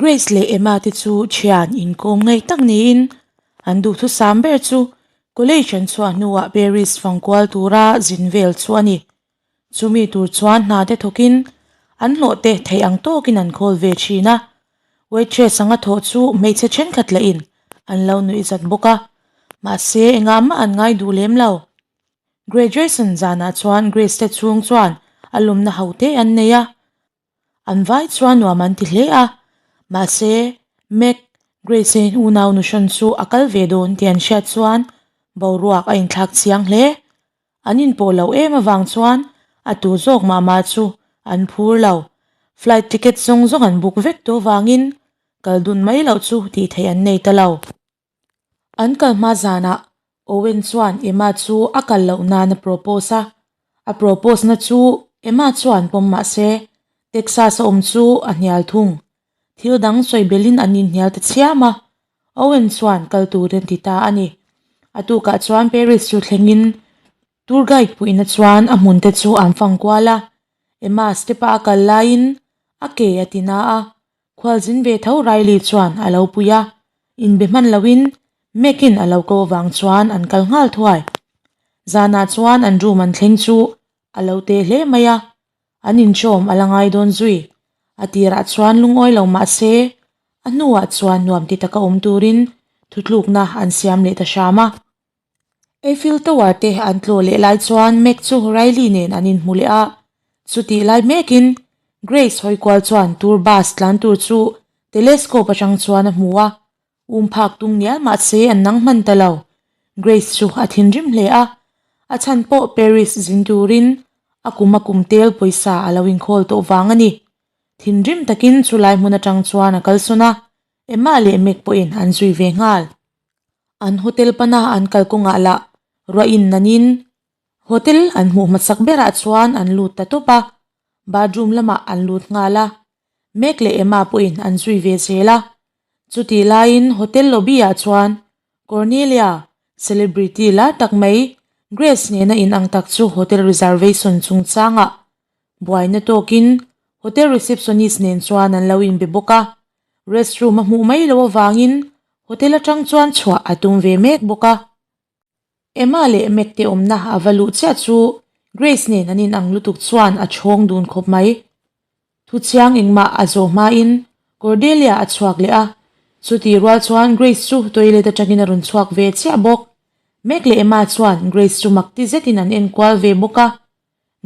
Grace leh Emma te chu thian inkawm ngaih tak niin an duhthusam ber chu college an chhuah hnuah Paris fangkual tura zin vel chu a ni. Chumi tur chuan hna te thawkin an hlawh te theih ang tawkin an khawl ve thin a, waitress anga thawh chu hmeichhe thenkhat lahin an lo nuih zat bawk a, mahse engah mah an ngai duh lem lo. Graduation zanah chuan Grace te chhung chuan a lumna ho te an nei a, An vai chuan nuam an ti hle a, mahse Mac, Grace-i unau nu hran chu a kal ve dawn tih an hriat chuan boruak a inthlak chiang hle. An inpawh loh em avang chuan a tu zawk mah mah chu an phur lo. Flight ticket zawng zawng an book vek tawh avangin kal dun mai loh chu tih theih an nei ta lo. An kal hma zanah Owen chuan Emma chu a kal loh nan a propose a, a propose na chu Emma chuan pawm mah se Texas a awm chu a hnial thung. Thil dang sawi belin an inhnial ta chiam a, Owen chuan kal turin a ti ta a ni. A tukah chuan Paris chu thlengin tour guide puihna chuan a hmun te chu an fang kual a, Emma step a a kal laiin a ke a ti na a, Khualzin ve tho Riley chuan a lo pui a, inbe hman loin Mac-in a lo ko avang chuan an kal nghal thuai. Zanah chuan an room an thleng chu a lo te hle mai a, an inchawm a la ngai dawn zui. A tirah chuan lungawi lo mah se, a hnuah chuan nuam ti taka awm turin thutlukna an siam leh ta hram a. Eiffel Tower te an tlawh leh lai chuan Mac chu Riley nen an inhmu leh a, chutih lai mekin Grace hawi kual chuan tour bus tlan tur chu telescope atang chuan a hmu a, um phak tum ngial mahse an nang hman ta lo. Grace chu a thinrim hle a, a chhan pawh Paris zin turin a kum a kum tel pawisa a lo inkhawl tawh vang a ni. Thinrim takin chulai hmun atang chuan a kalsawn a, Emma leh Mac pawhin an zui ve nghal. An hotel pana an kal kawngah lah ruah in nanin hotel an hmuh hmasak berah chuan an lut ta tawp a, bathroom lamah an lut nghal a, Mac leh Emma pawhin an zui ve zel a. Chutih laiin hotel lobby ah chuan Cornelia, celebrity lar tak mai, Grace nena inang tak chu hotel reservation chungchangah buaina tawkin hotel receptionist nen chuan an lo inbe bawk a. Restroom a hmuh mai loh avangin hotel atang chuan chhuah a tum ve mek bawk a. Emma leh Mac te awmna a va luh chiah chu Grace nen an inang lutuk chuan a chhawng dun khawp mai. Thuchiang engmah a zawh hmain Cordelia a chhuak leh a, chutih rual chuan Grace chu toilet atangin a rawn chhuak ve chiah bawk. Mac leh Emma chuan Grace chu mak ti zetin an enkual ve bawk a,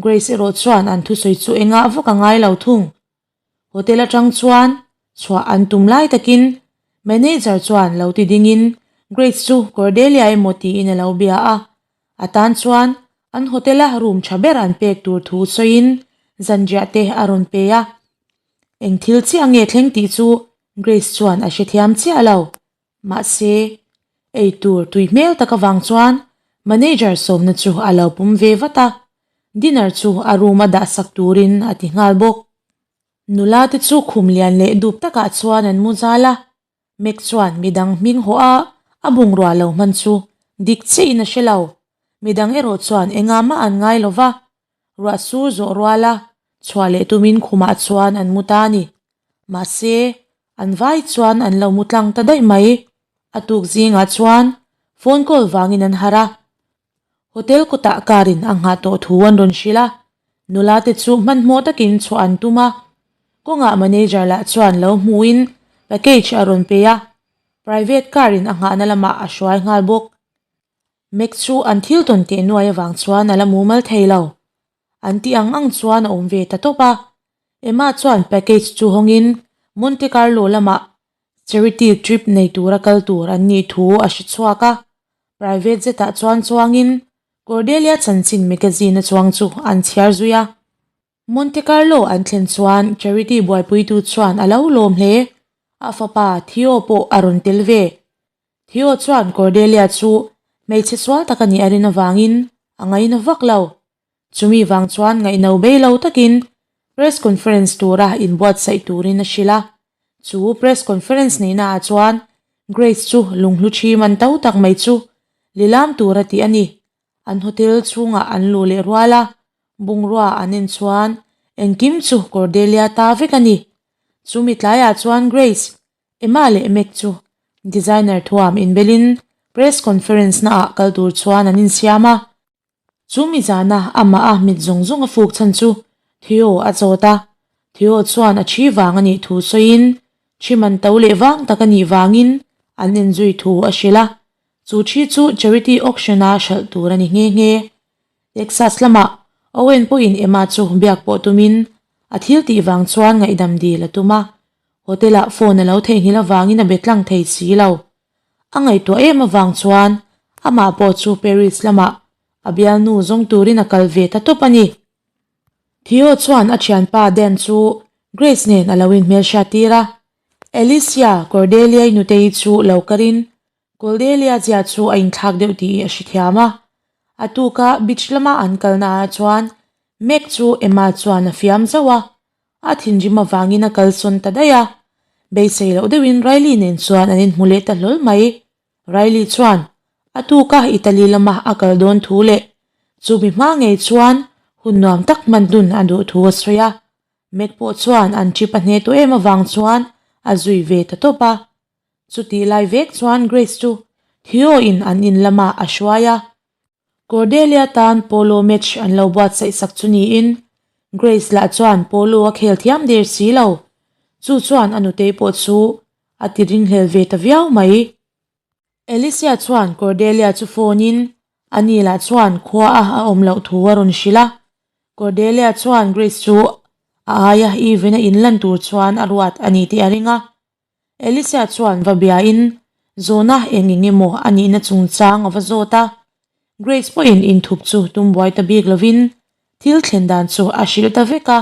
Grace erawh chuan an thusawi chu engah vak a ngai lo thung. Hotel atang chuan chhuah an tum lai takin manager chuan lo ti dingin Grace chu Cordelia emaw tiin a lo bia a, a tan chuan an hotel a room tha ber an pek tur thu sawiin zanriah te a rawn pe a. Eng thil chiah nge thleng tih chu Grace chuan a hrethiam chiah lo. Mahse, ei tur tui hmel tak avang chuan manager sawmna chu a lo pum ve vat a, dinner chu a room a dah sak turin a ti nghal bawk. Nula te chu khum lian leh dup takah chuan an mu zal a, Mac chuan midang hming hawh a a bungrua lo hman chu dik chiahin a hre lo. Midang erawh chuan engah mah an ngai lo va, ruah sur zawh ruala chhuah leh tumin khumah chuan an mu ta a ni. Mahse, an vai chuan an lo mu tlang ta daih mai. A tuk zingah chuan phone call vangin an harh a. Hotel kawtah car in a nghah tawh thu an rawn hrilh a. Nula te chu hmanhmawh takin chhuah an tum a. Kawngah manager lah chuan lo hmuhin package a rawn pe a. Private car in a nghahna lamah a hruai nghal bawk. Mac chu an thil tawn teh nuai avang chuan a la mumal thei lo. An tih ang ang chuan a awm ve ta tawp a. Emma chuan package chu hawngin Monte Carlo lamah charity trip nei tura kal tur an nih thu a hre chhuak a. Private zetah chuan chuangin Cordelia chanchin magazine a chuang chu an chhiar zui a. Monte Carlo an thlen chuan charity buaipuitu chuan a lo lawm hle. A fapa Theo pawh a rawn tel ve. Theo chuan Cordelia chu hmeichhe sual tak a nih a rin avangin a ngaina vak lo. Chumi vang chuan ngaihno bei lo takin press conference tura inbuatsaih turin a hrilh a. Chu press conference neihnaah chuan Grace chu lunghlu thi man to tak mai chu lilam tura tih a ni. An hotel chhungah an luh leh rual a, bungrua an en chuan engkim chu Cordelia ta vek a ni. Chumi tlaiah chuan Grace, Emma leh Mac chu designer thuam inbelin press conference naah kal tur chuan an insiam a. Chumi zana amah a mit zawng zawng a fuk chhan chu Theo a chawt a, Theo chuan a thi vang a nih thu sawiin thi man to leh vang tak a nih vangin an enzui thu a hrilh a, chu thi chu charity auction a hralh tur a ni nghe nghe. Texas lamah Owen pawhin Emma chu biak pawh tumin a thil tih vang chuan ngaihdam dil a tum a, hotel ah phone a lo theihnghilh avangin a be tlang thei si lo. A ngaihtuah em avang chuan amah pawh chu Paris lamah a bialnu zawng turin a kal ve ta tawp a ni. Theo chuan a thianpa Dan chu Grace nen a lo inhmelhriat tir a, Alicia Cordelia-i nutei chu lo karin Cordelia zia chu a inthlak deuh tih a hrethiam a. A tuka beach lama an kalna ah chuan Meg chu Emma chuan a fiam zauh a, A thinrim avangin a kalsawn ta daih a, beisei loh deuhin Riley nen chuan an inhmu leh ta hlawl mai. Riley chuan a tuka Italy lama a kal dawn thu leh chumi hma ngei chuan hun nuam tak hman dun a duh thu a sawi a. Mac pawh chuan an trip a hne tawh em avang chuan a zui ve ta tawp a. Chutih lai vek chuan Grace chu Theo in an in lamah a hruai a. Cordelia tan polo match an lo buatsaih sak chu niin Grace lah chuan polo a khel thiam der si lo. Chu chuan a nutei pawh chu a ti ringhlel ve ta viau mai. Alicia chuan Cordelia chu phone in ani lah chuan khua a a awm loh thu a rawn hrilh a. Cordelia chuan Grace chu a aia event a inlan tur chuan a ruat a ni tih a ring a. Elisa chuan va biain zawhna eng eng emaw a nihna chungchang a va zawt a. Grace pawhin inthup chu tum buai ta bik lovin thil thlen dan chu a hrilh ta vek a.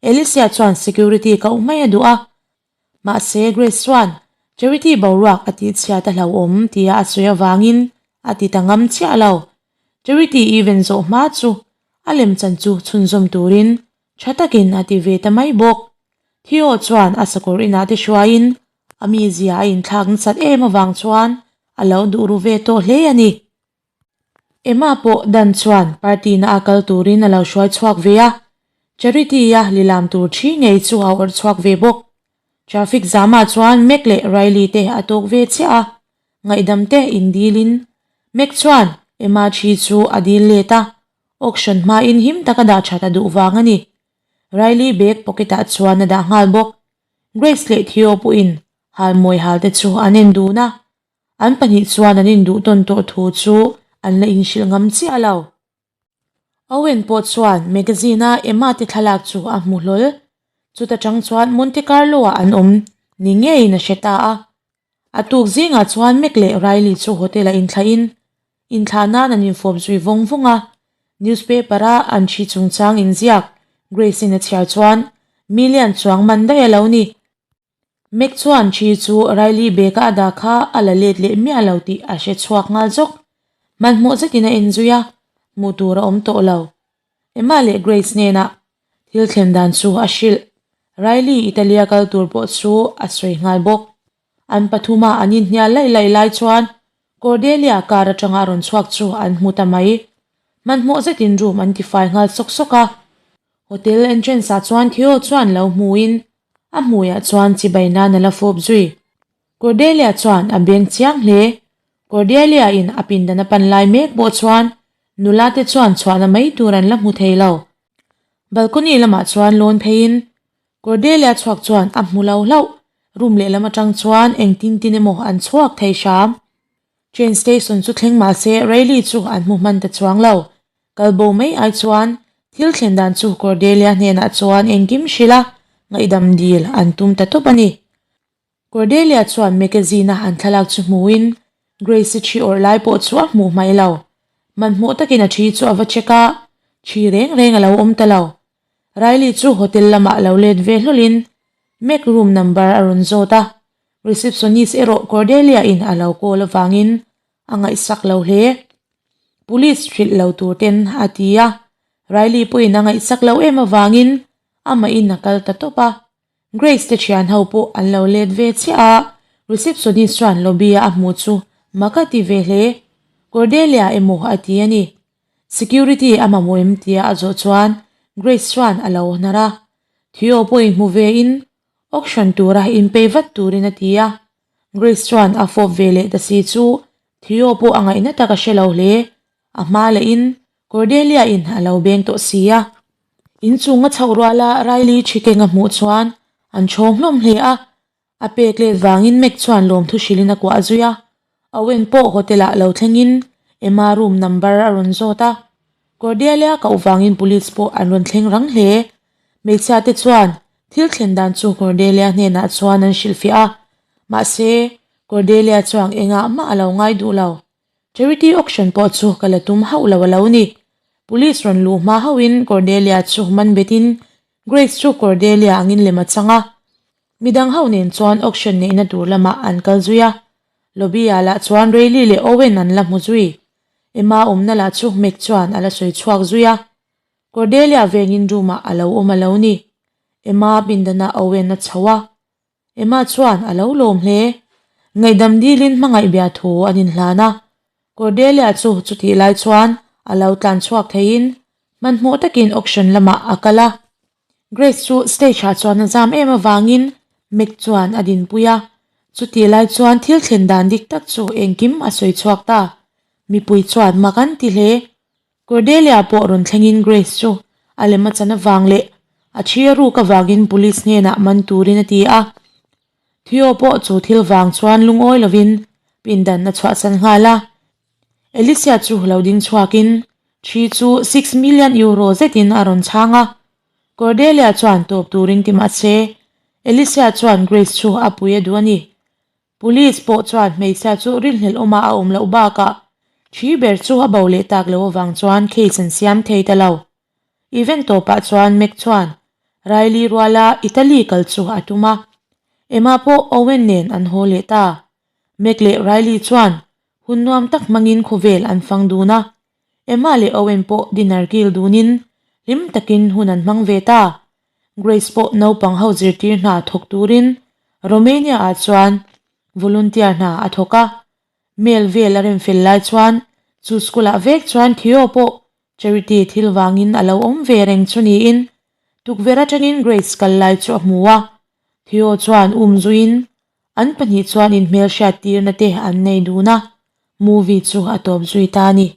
Elisa chuan security koh mai a duh a. Mahse Grace chuan charity boruak a tihchhiat a hlauhawm tia a sawi avangin a ti ta ngam chiah lo. Charity event zawh hma chu a lemchan chu chhunzawm turin Tha takin a ti ve ta mai bawk. Theo chuan a sakawr inah te hruaiin a mizia a inthlak nasat em avang chuan a lo duh ru ve tawh hle a ni. Emma pawh Dan chuan party na a kal turin a lo hruai chhuak ve a, Charity-a lilam tur thi ngei chu a awrh chhuak ve bawk. Traffic zamah chuan Mac leh Riley te a tawk ve chiah a, ngaihdam te indilin Mac chuan Emma thi chu a dil let a, Auction hmain him taka dah that a duh vang a ni. Riley bag pocket ah chuan a dah nghal bawk. Grace leh Theo pawhin halmawi hal te chu an en dun a. An pahnih chuan an induh tawn tawh thu chu an la inhrilh ngam chiah lo. Owen pawh chuan magazine a Emma te thlalak chu a hmu hlawl. Chuta tang chuan Monte Carlo ah an awm ni ngeiin a hre ta a. A tuk zingah chuan Mac leh Riley chu hotel ah inthlahin Inthlah nan an infawp zui vawng vawng a, newspaper a an thi chungchang inziak Grace in a chhiar chuan million chuang man daih a lo ni. Mac chuan thi chu Riley bag a a dah kha a la let leh miah lo tih a hre chhuak nghal zawk. Hmanhmawh zetin a en zui a, hmuh tur a awm tawh lo. Emma leh Grace hnenah thil thlen dan chu a hrilh. Riley Italy a kal tur pawh chu a sawi nghal bawk. An pathuma an inhnial laih laih lai chuan Cordelia car atanga a rawn chhuak chu an hmu ta mai. Hmanhmawh zetin room an tifai nghal sawk sawk a. Hotel entrance ah chuan Theo chuan lo hmuin a hmuiah chuan chibai nan a la fawp zui. Cordelia chuan a beng chiang hle. Cordelia in a pindan a pan lai mek pawh chuan nula te chuan chhuahna mai tur an la hmu thei lo. Balcony lamah chuan lawn pheiin Cordelia chhuak chuan a hmu lo hlauh, room lehlam atang chuan engtin tin emaw an chhuak thei hram. Train station chu thleng mah se Riley chu an hmu hman ta chuang lo. Kal bo mai ai chuan thil thlen dan chu Cordelia hnenah chuan engkim hrilh a, ngaihdam dil an tum ta tawp a ni. Cordelia chuan magazine a an thlalak chu hmuin Grace-i thi awrh lai pawh chu a hmuh hmaih lo. Hmanhmawh takin a thi chu a va check a, thi reng reng a lo awm ta lo. Riley chu hotel lamah lo let ve hlawlhin Mac room number a rawn zawt a, receptionist erawh Cordelia in a lo call avangin a ngaihsak lo hle. Police hrilh lo tur ten a ti a, Riley pawhin a ngaihsak lo em avangin amahin a kal ta tawp a. Grace te thian ho pawh an lo let ve chiah a, receptionist chuan lobby a a hmuh chu mak a ti ve hle. Cordelia emaw a ti a ni. Security a mamawh em tia a zawh chuan Grace chuan a lo hnar a. Theo pawhin hmu ve in. Auction tura inpei vat turin a ti a. Grace chuan a fawp ve leh ta si chu Theo pawh a ngaihna tak a hre lo hle. A hma lehin Cordelia in a lo beng tawh si a. Inchung a chhoh ruala Riley ṭhikeng a hmuh chuan an chhawng hlawm hle a. A pek let vangin Mac chuan lawmthu hrilhin a kuah zui a. Owen pawh hotel ah lo thlengin Emma room number a rawn zawt a. Cordelia koh vangin police pawh an rawn thleng rang hle. Hmeichhia te chuan thil thlen dan chu Cordelia hnenah chuan an hrilhfiah a. Mahse, Cordelia chuan engah mah a lo ngai duh lo. Charity auction pawh chu ka la tum hauh lo a lo ni. Police rawn luh hma hauhin Cordelia chu man betin Grace chu Cordelia angin lem a chang a. Midang ho nen chuan auction neihna tur lamah an kal zui a. Lobby ah lah chuan Rayleigh leh Owen an la hmu zui. Emma awmna lah chu Meg chuan a la sawi chhuak zui a. Cordelia vengin room ah a lo awm a lo ni. Emma pindanah Owen a chho a. Emma chuan a lo lawm hle. Ngaihdam dilin hmangaih bia thu an inhlan a. Cordelia chu chutih lai chuan a lo tlan chhuak theiin hmanhmawh takin auction lamah a kal a. Grace chu stage ah chuan a zam em avangin Meg chuan a dinpui a. Chutih lai chuan thil thlen dan dik tak chu engkim a sawi chhuak ta. Mipui chuan mak an ti hle. Cordelia pawh rawn thlengin Grace chu a lem a chan avang leh a thi a ruk avangin police hnenah man turin a ti a. Theo pawh chu thil vang chuan lungawi lovin pindan a chhuahsan nghal a. Alicia chu lo ding chhuakin thi chu €6 million zetin a rawn chhang a. Cordelia chuan tawp turin ti mahse Alicia chuan Grace chu a pui a duh a ni. Police pawh chuan hmeichhia chu rinhlelh awma a awm loh bakah thi ber chu a bo leh tak loh avang chuan case an siam thei ta lo. Event tawpah chuan Mac chuan Riley ruala Italy kal chu a tum a, Emma pawh Owen nen an haw leh ta. Mac leh Riley chuan hun nuam tak hmangin khawvel an fang dun a, Emma leh Owen pawh dinner kil dunin hlim takin hun an hmang ve ta. Grace pawh naupang ho zirtir hna thawk turin Romania ah chuan volunteer hna a thawk a. Mail vel a rem fel lai chuan chu school ah vek chuan Theo pawh charity thil vangin a lo awm ve reng chu niin tukverh atangin Grace kal lai chu a hmu a. Theo chuan um zuiin an pahnih chuan inhmelhriat tirna te an nei dun a, movie chu a tawp zui ta a ni.